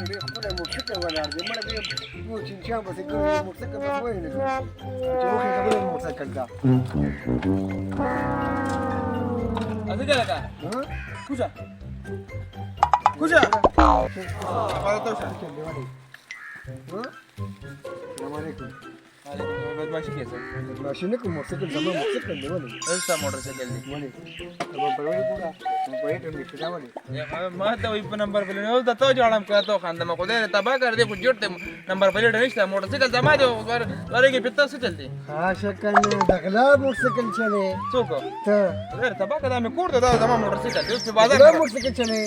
ډېر ښکلی موټرسایکل ولاړ دی، مړه دې نور چینچیان پسې ګرځي، موټرسایکل پسې ولې نه ګرځي؟ چې وخېژه بل موټرسایکل ته. څه لکه کوزه کوزه پاته شه. دی ولې؟ السلام علیکم. بدمعشي کې څه؟ بدمعشي نه کوم، موټرسایکل زما موټرسایکل دی، ولې؟ ستا موټرسایکل دی؟ ولې زما پر ولې ګوره په دې ټیم کې دا ولې؟ ما ته وایي په نمبر پلیټ اوس د ته جوړم که ته خاندم، خدای دې تباه کړ دې، خو جوړ ته نمبر پلیټ نشته، موټرسایکل زما دی ورګې په ته څه چل دی؟ ها شکل د غلا موټرسایکل چلې. څوک ته؟ خدای دې تباه کړه، دا مې کور ته، دا زما موټرسایکل دی، اوس په بازار غلا موټرسایکل چلې،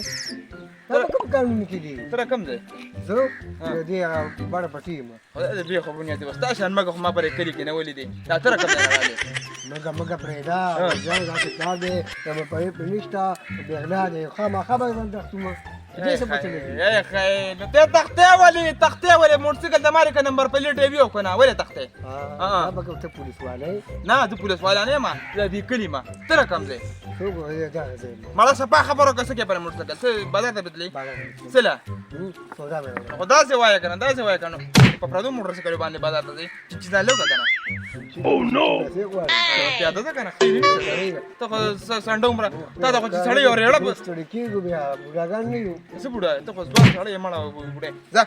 دا په کوم قانون کې دي؟ تر کوم ځای؟ زه د دې هغه بڑه پټي یم. خدای دې بې خو بنیادي وستا شان مګه خو ما پرې کلي کې نه ولیدې، دا تر کوم ځای راغلی؟ مګه مګه پرېږده ځان، داسې کار دی د پرې په نشته بېغلا دی، خامخا به ځان تښتوم، دې څه پته لګي. ای خی نو ته تختې ولې، تختې ولې موټرسایکل د ماري که نمبر پلیټ وي او که نه، ولې تختې؟ دا به کوم ته پولیس والی؟ نه زه پولیس والا نه یم، زه دې کلي ما تر کوم ځای؟ څوک دغه ځای؟ مړه صفا خبرو که څه کې پر موټرسایکل څه بازار ته بدلې څه له؟ سودا مې راوړه. خو داسې وایه که نه، داسې وایه که نه، په پردو موټرسایکلو باندې بازار ته ځې چې ځان لوګه که نه؟ پیسې غواړي. پیاده ځه که نه، خېرې نشته، ته خو سنډه عمره تا ته خو چې سړی یو رېړه ستړي کېږو بیا، بوډاګان نه یو. څه بوډا ته خو ځوان سړی یې، مړه بوډی ځه،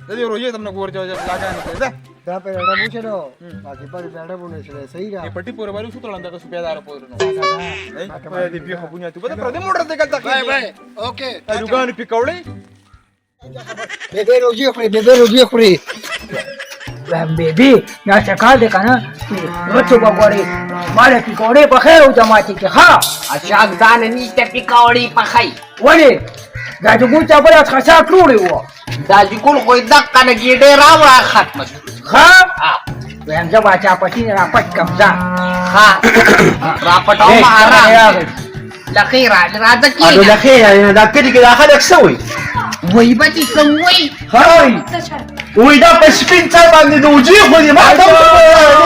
د دې روژې ته نه ګور چې لاګانې کوې، ځه. دا په اړه مو چلو باقي پر اړه مو نه چلو، صحیح ده. دې پټي پورې باندې څو تړم دغه سپیدار پورې نو دې بیا خو بنیاد ته پر دې موټر ته کله بای بای اوکې. الوګانو پکوړې. بېبې روژې خوري، بېبې روژې خوري. بیبي یا څه کار دی که نه رڅو به غواړي ماله پکوړې په خیر او جماعتې کې ښه. اشاک ځانه نشته پکوړې پخی. ولې دا چې ګل چا بله خشاک روړی و؟ دا چې ګل خو یې دقه نه ګېډۍ راوړه ختمه شوه. ښه وایم زه باچا پټي نه راپټ کم، ځه. ښه راپټوم آرام له خیره راځه. اډو کښېنه. له خیره، دا کلي کې دا خلک څه وایي؟ وایي به چې څه وایي. هاي وای دا په سپین څه باندې د وجې خو دې ما ته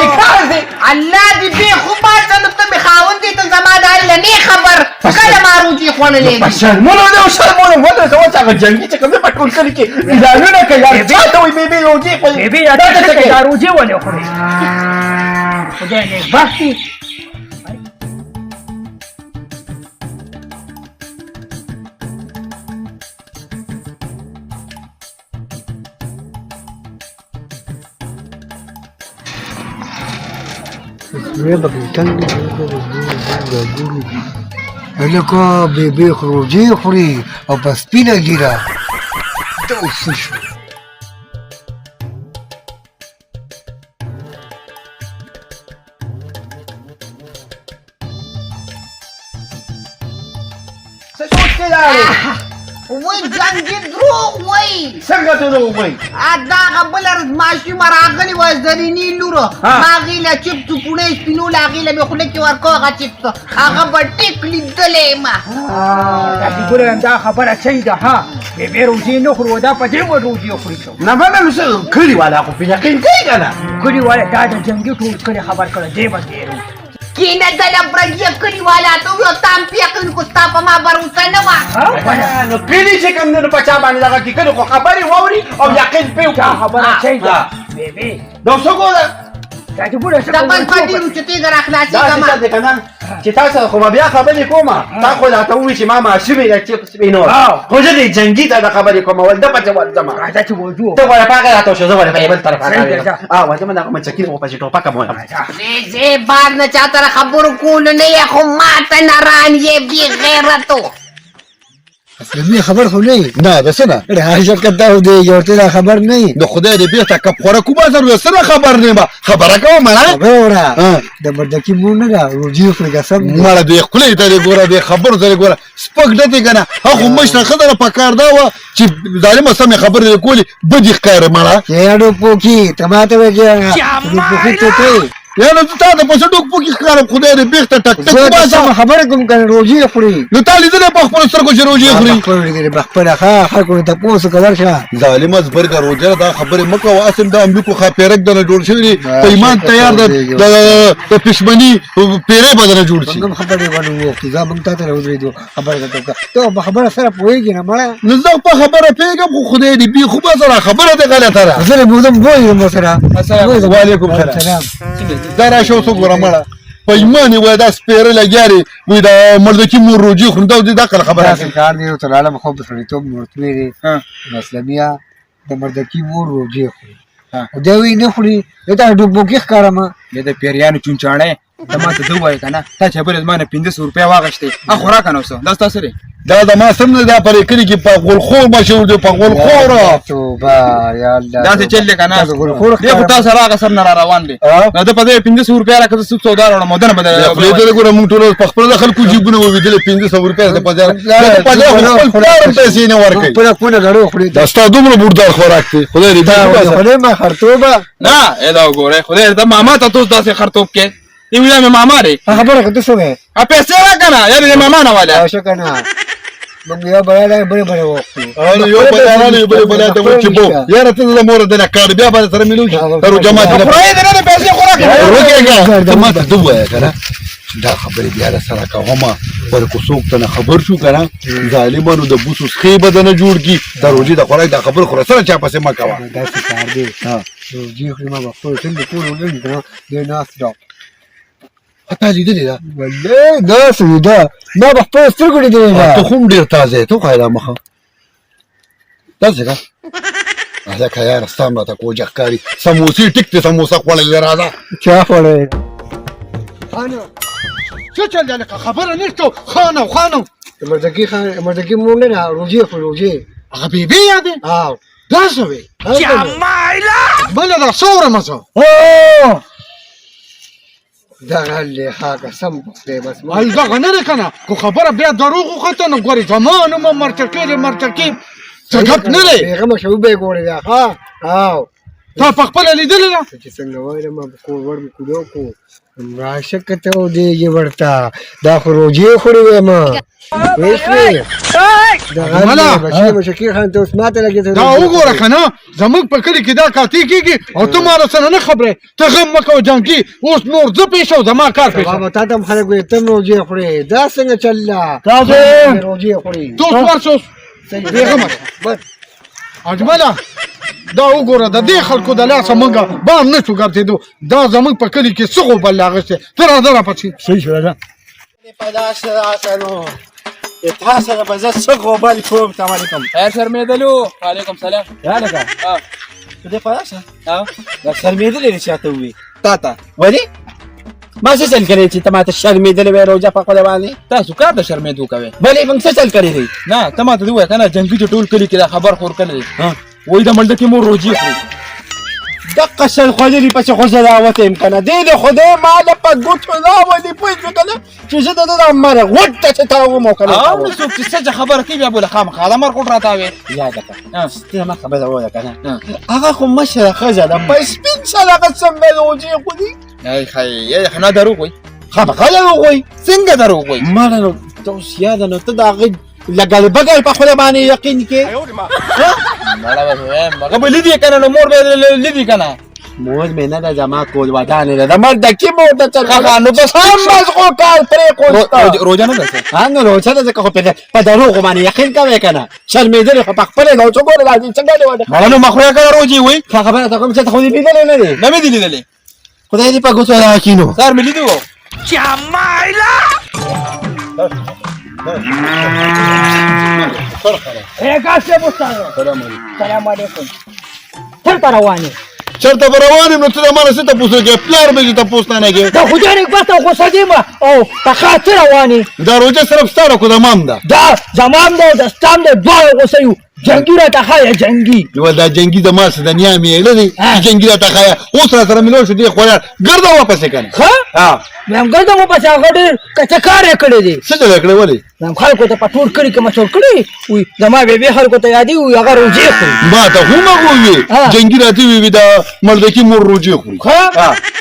دې کار دی. الله دې بې خو پاڅه، نو ته مې خاوند دی، ته زما د الله نه خبر کله ما روجې خوړلې په دي؟ شرمونو دی او شرمونو ولې زه اوس هغه جنګي چې کوم دی په ټول کلي کې اعلانونه کوي، هر چا ته وایي بې روجې خوري. بیبي دا دا څه څه کوي؟ کوي؟ دا روژې ولې خوري؟ خدای نېکبختي. هلکه بېبې روژې خوري او په سپینه ږیره دا اوس څه شو؟ څه سوچ کې لاړې؟ وای جنګي دروغ وایي. څنګه دروغ وایي؟ دا هغه بله ورځ ماشومه راغلې وه زرینې لور، ما هغې له چپس پوڼې سپینو له هغې له مې خوله کې ورکړه، هغه چپس هغه به ټیک لیدلی ما. دا چې ګوره دا خبره صحیح ده، ها بېبې روژې نه خوري، دا په دې عمر روژې خوري څوک؟ نه منه، نو څه کلي والا خو په یقین کوي که نه؟ کلي والا دا د جنګي ټول کلي خبر کړی دی به ډېر کینه دله برګیه، کلي والا ته ویو تام پیقین کو ستا په ما بروسه نه وه. نو کلي چې کوم دی نو په چا باندې دغه کې کلي خو خبرې واوري او یقین پرې دا وکړي. خبره صحیح ده بېبې. دا څه ګوره؟ دا چې ګوره څه د بل په ډېرو چې تېږه راخلاصېږه داسې ما څه دی که نه چې تا سره خو به بیا خبرې کوم، تا خو راته ووایي چې ما ماشومې د چپس وینو، خو زه دې جنګي ته د خبرې کوم ول ده پسې ورځم. راځه چې وځو. ته غواړې په هغه راته وشه، زه غواړم په بل طرف. صحیح ده، ځه. ورځم، دغه مچکي خو پسې ټوپکه مو یم. زه بار نه چا سره خبرو کولو نه یې، خو ماته نران یې بې غیرتو. اسلمي خبر خو نه یې؟ نه د څه نه. راشه که ته دې یو ته خبر نه یې. د خدای دې بېرته کپ خوره کوم بازار وې سره خبر نه ما خبره کوم مړه. وروره د مردکي مور نه ده روژې خوري قسم دی. مړه دې خولې ته دې ګوره، دې خبرو ته دې ګوره، سپک نه دی که نه؟ ها خو مشره ښځه ده، پکار دا وه چې ظالمه سمې خبرې دې کولې، بدې ښکارې مړه. چې اډو پوکي ته ما ته وایې چې اډو پوکي ته ته یې. یاره زه تا ته په څه ټوک پوکي ښکارم، خدای دې بېخ ته ټک ټک زه وباسه. سمه خبره کوم که نه، روژې خوري. نو تا لیدلی په خپلو سترګو چې روژې خوري؟ خپل لیدلې په خپله، ښه خلکو نه تپوس وکړه، ورشه. ظالمه زبرګه روژه، دا خبرې مه کوه. اصل د املیکو ښاپېرک درنه جوړ شوی دی، په ایمان تیار ده د پښمني پیرې به درنه جوړ شي. موږ هم خبرې باندې ووختو، ځه موږ تا ته راودرېدو، خبره درته وکړه، ته په خبره سره پوهېږې نه مړه. نو زه په خبره پوهېږم، خو خدای دې بېخ وباسه، دا خبره دې غلطه ده. زه له بوزم بوزم ورسره. وعلیکم سلام. دا راشه اوس وګوره مړه، په ایمان یې وایي دا سپېره لګیا دی، وایي دا مردکي مور روژې خوري، دا د عقل خبره داسې کار دی ورته راغلم، خو په سړیتوب مې ورته ویلې مسلمیه د مردکي مور روژې خوري، خو دی وایي نه خوري، زه ته ډوبوکي ښکارم. د پیریانو چونچاڼی، ته ما ته ده ووایې که نه، تا چې بل زما نه 500 روپۍ واخیستې، ها خو راکړه نو څه دا ستا څه دی؟ دا د ما سم نه، دا په دې کلي کې په غولخور مشهور دی، په غولخور. توبه یا الله، داسې چل دی که نه؟ تاسو غولخور دی خو تا سره هغه سر نه را روان دی، نو ده په ځای 500 روپۍ راکړه، زه سود سودا راوړم او دنه به خولې ته ګوره، موږ ټول په خپله د خلکو جیبونه وویدلې، 500 روپۍ د په ځای په ځای خو خپل پلار هم پیسې نه ورکوي. خپله کونه غړو خوري. دا ستا دومره مردار خوراک دی، خدای دې بېخ وباسه. خولې ما خرتوبه. نه ای دا وګوره، خدای دې ماما ته توس داسې خرتوب کې دی، ویلا مې ماما دی. خبره که ته څه وایې؟ پیسې راکړه نه، یا دې ماما نه واله. راشه که نه، موږ یو بلا له بلې بلې وختو. یو بل راغلی، یو بل بلا ته وایي چې بو یاره ته د مور د نه کار بیا به سره ملو شي تر جماعت نه. خدای دې نه پیسې خو راکړه. وکړه ته ما ته ده ووایه که نه، دا خبرې بیا له سره کومه پر کو څوک ته نه خبر شو که نه، ظالمانو د بوسو سخې به درنه جوړ کړي. د روژې د خوراک دا خبره خو سره چا پسې مه کوه. داسې کار دی، روژې خوري، ما به خپل ټول د کور ولیدل که نه، دی ناست ده. تا لیدلې ده؟ والله داسې ده، ما به خپلو سترګو لیدلې ده. ته خو هم ډېر تازه یې، ته خو یې مخه داسې که هلکه یاره ستا هم راته کوجه ښکاري، سموسې ټیک دی، سموسه خوړلې راځه. چا خوړلې؟ څه چل دی لکه خبره نشته، خانه خانه. د مردکي خان مردکي مور نه روژې خوري، روژې. هغه بیبي یادې؟ او دا څه وایې؟ بله دا څه اورم زه؟ دغه دی ښه قسم په خدای بس. ال دغه نه دی که نه، که خبره بیا دروغ وخته نو ګورې زما نوم مرچکې دی، مرچکې څه ګپ نه دی. بېغمه شه، وبه یې ګورې دا ښه. او تا په خپله لیدلې ده؟ چې څنګه وایم، ما په کور ور کوډو کو راشه که ته ودرېږې ورته، دا خو روژې خوري وایم. پوه شوې؟ دغه دی بچی مشکي خان، ته اوس ماته لګې. دا وګوره که نه، زموږ په کلي کې دا کاتې کېږي او ته ما راسره نه خبرې. ته غم مه کوه جانکي، اوس نور زه پېښ او زما کار پېښ. بابا تا ته هم خلک وایي ته هم روژې خورې، دا څنګه چل ده؟ روژې خوري. ته اوس ورشه، اوس بېغمه شه. بس اجمله دا وګوره، د دې خلکو د لاسه موږ بام نه شو ګرځېدو، دا زموږ په کلي کې څه غوبل اخیستی. ته راځه راپسې. صحیح شو، راځه. په داسې راشه نو تا سره به زه څه غوبل کوم. سلام علیکم. خیر شرمېدلو. وعلیکم سلام. یا لکه ته دې پیدا شه، دا شرمېدلې دې چاته ووي؟ تا ته. ولې ما څه چل کړی چې ته ماته شرمېدلې وایې روژه په خوله باندې؟ تاسو کار د شرمېدو کوئ. بلې موږ څه چل کړی دی؟ نه ته ما ته ووایه که نه، جنګي چې ټول کلي کې دا خبر خور کړی دی، وایي د ملدکې مور روژې خوري. دقه شل خوړلي پسې خو زه راوتی یم که نه، دی د خدای ما له په ګوتو راولي، پوه شوې که نه چې زه د ده دا مرغوټ ته چې تاوم او که نه. او نو څوک چې څه خبره کوي بیا به له خامخا دا مرغوټ راتاوې. یاده کړه ته ما خبره ووایه که نه، هغه خو مشره ښځه ده، په سپین سر هغه څنګه روژې خوري؟ ای خی ای نه دروغ وایي. خامخا دروغ وایي. څنګه دروغ وایي؟ مړه نو ته اوس یاده نو ته د هغې لګل بګی په خوله باندې یقین کې؟ مړه به وایم هغه به لیدي که نه، نو مور به لیدي که نه؟ مور مې نه ده، زما کور ودانې ده، د مردکي مور ده. ښه نو بس هم بس خو کار پرېښود. روژه نه ده څه؟ ها نو روژه ده، ځکه خو په دروغو باندې یقین کوې که نه، شرمېدلې خو په خپلې نو څه ګوره راځي څنګه دې وده. مړه نو ما خو یې که روژې وایي. ښه خبره ته کوم چې ته خو دې لیدلې نه دی؟ نه مې دي لیدلې. خدای دې په ګوتو راکینو. سهار مې لیدي وو. سلام علیکم. چېرته روان یې؟ چېرته به روان یم؟ نو ته د ما نه څه تپوس وکړې؟ پلار مې دې تپوس نه کوي. د خدای نېکبخته غوسه دې مه او په ښه ته روان یې. دا روژه صرف ستا ده که زما هم ده؟ دا زما هم ده او د ستا هم ده، دواړه غوسه یو. جنګي راته ښایه جنګي. نو دا جنګي د ما څه د نیا مېړه دی چې جنګي راته ښایه. اوس را سره ملو شو، دی خو ګرځه واپسې که نه. ښه ها وایم ګرځه واپسې، هغه ډېر کچه کار یې کړی دی. څه دې کړی ولې؟ وایم خلکو ته په ټول کلي کې مشهور کړی وي، زما بېبې خلکو ته یادې وي هغه روژې خوري. ما ته هم هغه ووې، جنګي راته ووې دا مردکي مور روژې خوري. ښه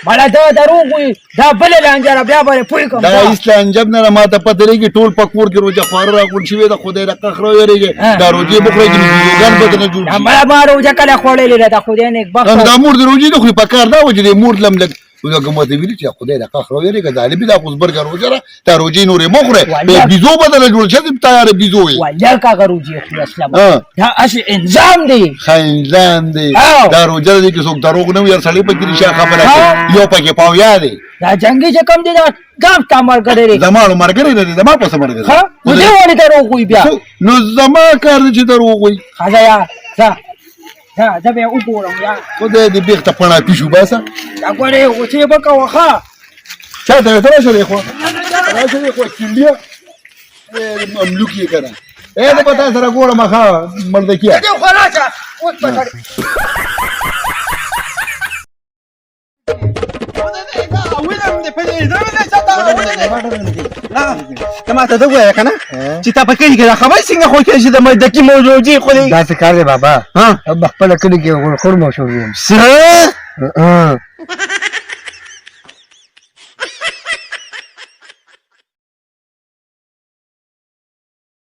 مړه دا دروغ وي، دا بله لانجه ده، بیا به یې پوه کړم. دا هیڅ لانجه نه ده، ما ته پته لګي ټول په کور کې روژه خواره راغونډ شوي ده. خدای د قهره ویرېږي، دا روژې به خوري چې بیزوګان به درنه جوړ شي. مړه ما روژه کله خوړلې ده، دا خدای نېکبخته. دا مور د روژې نه خوري، په کار دا وه چې د مور لم لږ لکه ما ته ویلي چې خدای د قهره ویرېږي، ظالمي دا خو زبرګه روژه ده، دا روژې نورې مه خوره، بیا بیزو به درنه جوړ شي، تیاره بیزو یې. والله که هغه روژې خوري اسلم، دا هسې انظام دی. ښه انظام دی دا روژه دی چې څوک دروغ نه وي، هر سړی پکې رښتیا خبره کوي، یو پکې پاویا دی. دا جنګي چې کوم دی دا دا ستا ملګری دی. زما نو ملګری نه دی، زما په څه ملګری؟ ښه نو دی ولې دروغ وایي بیا؟ نو زما کار دی چې دروغ وایي. ښه ځه یا ځه ځه، زه به یې وګورم یا. خدای دې بېخ ته پڼا پیشو باسه. دا ګورې غوسې به کوه. ښه چا ته ته راشه دی خو، راشه دی خو کیلیا مملوک یې که نه. ای زه به تا سره ګورم. ښه مردکیه دې خو راشه اوس به سړی ته ماته ته ووایه که نه چې تا په کلي کې دا خبرې څنګه خو کېږي چې د مردکي موجودي خو دی؟ داسې کار دی بابا، په خپله کلي کې غوړخور مشهور یم. څه؟